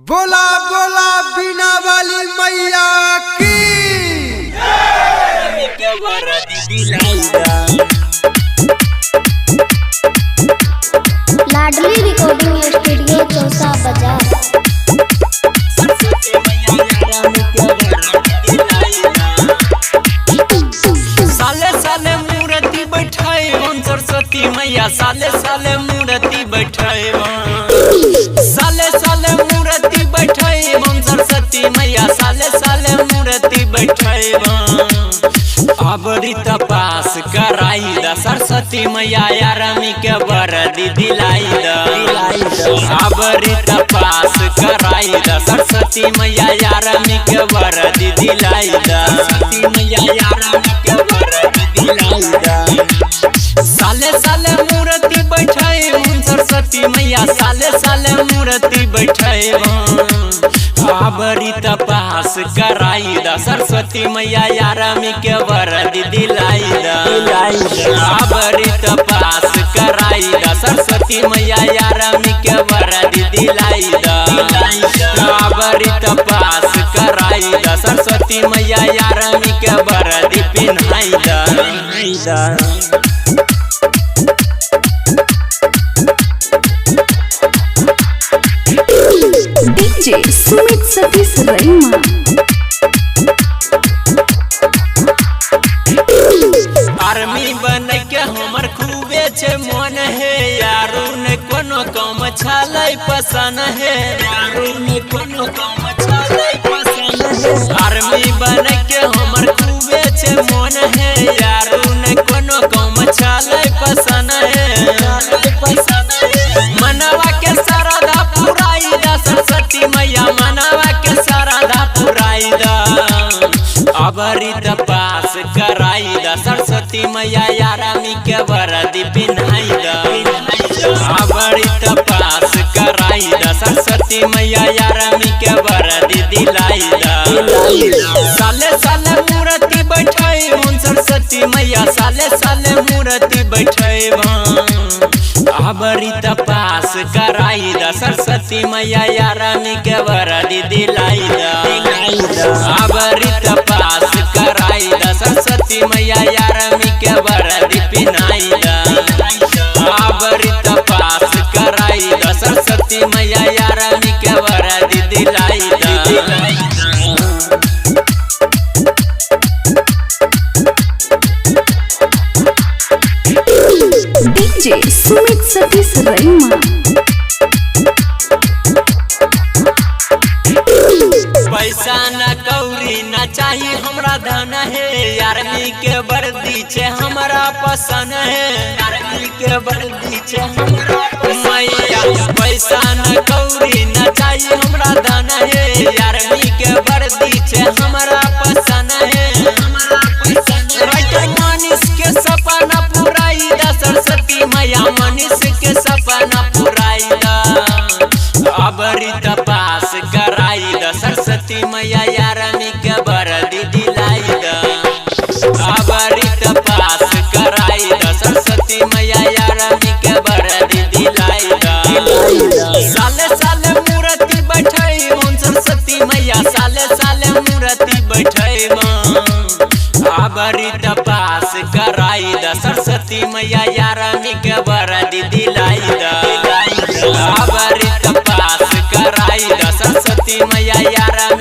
बोला बोला बीना वाली मैया की। लाडली रिकॉर्डिंग स्टूडियो चौसा बाजार। साले साले मूर्ति बैठाए सरस्वती मैया, साले साले मूर्ति बैठाए, साले साले मूर्ति बैठाए सरस्वती मैया, साले साले मूर्ति बैठाए। अबरी तपास कराई दा सरस्वती मैया, यारमी के वरदी दिलाई दा। अबरी तपास कराई दा सरस्वती मैया, यारमी के वरदी दिलाई दा। सरस्वती मैया यारमी के वरदी दिलाई दा। साले साले मूर्ति बैठाए सरस्वती मैया, साले साले मूर्ति बैठाए। अबरी तपास कराई दा सरस्वती मैया, यारमी के वरदी दिलाई दा। अबरी तपास कराई दा सरस्वती मैया, यारमी के वरदी दिलाई दा। अबरी तपास कराई दा सरस्वती मैया, यारमी के वरदी पिन्हाई दा। डीजे सुमित सतीश रैमा। आर्मी बन के हमर खूबे छे मन है, यारू ने कोनो कम छालै पसंद है, यारू ने कोनो कम छालै पसंद है। आर्मी बन के हमर खूबे छे मन है, यारू ने कोनो कम छालै पसंद है। मनवा के सरदा पुराई दा सरस्वती मैया, मनवा के सरदा पुराई दा। अबरी तपास कराई दा सरस्वती मैया, यारमी के वरदी पिन्हाई दा। अबरी तपास कराई दा सरस्वती मैया, यारमी के वरदी दिलाई दा। साले साले मूर्ति बैठाए सरस्वती मैया, साले साले मूर्ति बैठाए। अबरी तपास कराई दा सरस्वती मैया, यारमी के वरदी दिलाई दा। अबरी तपास कराई दा सरस्वती मैया, यारमी के वरदी पिन्हाई दा। अबरी तपास कराई दा सरस्वती मैया, यारमी के वरदी दिलाई दा। डीजे सुमित सतीश रैमा। पैसा न कौड़ी न चाहिए हमरा धन है, आर्मी के वर्दी छे हमरा पसंद है, आर्मी के वर्दी छे हमरा पसंद। पैसा न कौड़ी न चाहिए हमरा धन है, आर्मी के वर्दी छे हमरा पसंद है। राइटर मनीष के सपना पुराई दा सरस्वती मैया, मनीष के सपना पुराई दा। अबरी तपास कराई दा सरस्वती मैया, यारमी के वरदी दिलाई दा। अबरी तपास कराई दा सरस्वती मैया, यारमी के वरदी दिलाई दा। साले साले मूर्ति बैठाए सरस्वती मैया, साले साले मूर्ति बैठाए। अबरी तपास कराई दा सरस्वती मैया, यारमी के वरदी दिलाई दा। अबरी तपास कराई दा सरस्वती मैया, यारमी